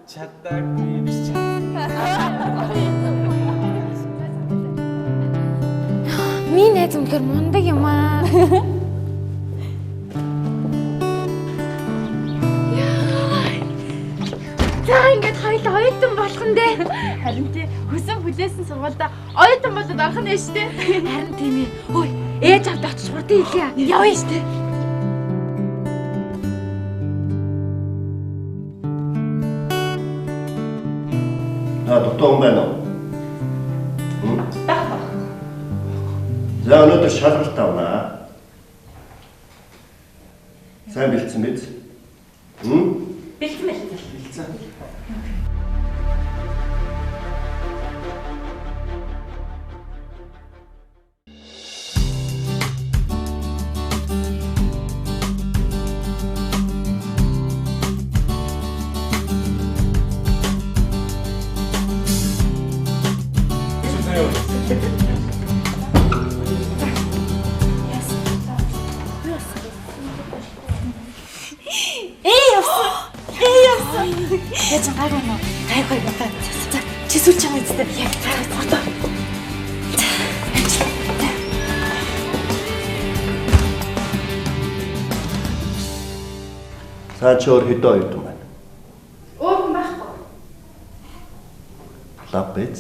Чадаагүй биш чадсан. Миний найз үнэхээр мундаг юм аа. За ингээд хоёул оюутан болох нь дээ. Харин тий хөсөн хүлээсэн сургуульда оюутан болоод орох нь шүү дээ. Харин тийм ээ. Ой, ээж авд очиж хурдан хэлье. Явъя шүү дээ. Та дутуу хүн байна уу? Байхгүй. За өнөөдөр шалгалт авнаа. Сайн бэлдсэн биз? Хм? Бэлтэн бэлтэн. Бэлдсэн. Ээ явсан. Ээ явсан. Яаж гайгүй нөө. Гайгүй гайгүй. За чи сүлж байгаа үстэй. Яг одоо. Цаа чи өөр хэдэн оюутан байна? Өөр хүн байхгүй. Лав биз?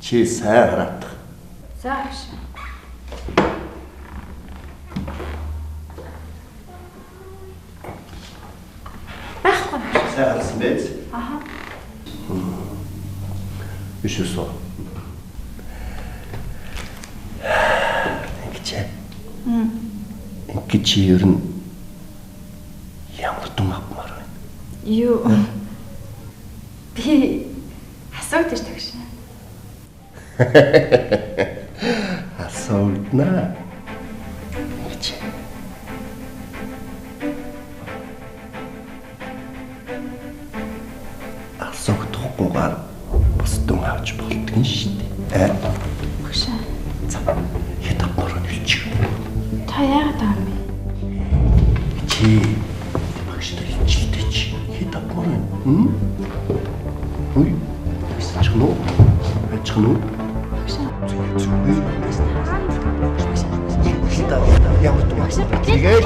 Чи сайн хараатах. За агш. Байхгүй. Сайн харсан биз? Аха. Биш үсэ. Ингэж. Ингэж чи ер нь ямар дүн авмаар байна? Юу. Би асуудаг тагш. Асуултнаа. Ингэж. Асуухдахгүйгээр бас дүн авч болдго нь шүү дээ. Аа. Багшаа. За. Хэд авмаар нь хэлчих. Та яагаад байгаа юм бэ? Чи багш нар хичээлтэй чи хэд авмаар байна? Хм? Хүй. Ачих нь уу? Ачих нь уу? Багшаа. Ямар дүн авах? Тэгээд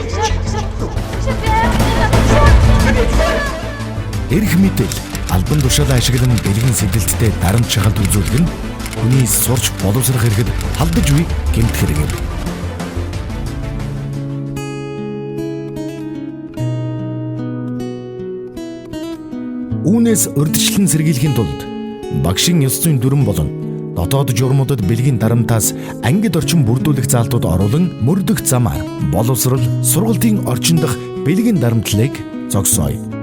Эрх мэдэл албан тушаалаа ашиглан бэлгэн сэтэлттэй дарамт шахалт үзүүлэх нь хүний сурч боловсрох эрхэд халдаж буй гэмт хэрэг юм. Үүнээс урьдчилан сэргийлэхийн тулд багшийн ёс зүйн дүрэм болон дотоод журмуудад бэлгийн дарамтаас ангид орчин бүрдүүлэх заалтууд оруулан мөрдөх замаар боловсрол сургалтын орчин дах бэлгийн дарамтлалыг зогсооё.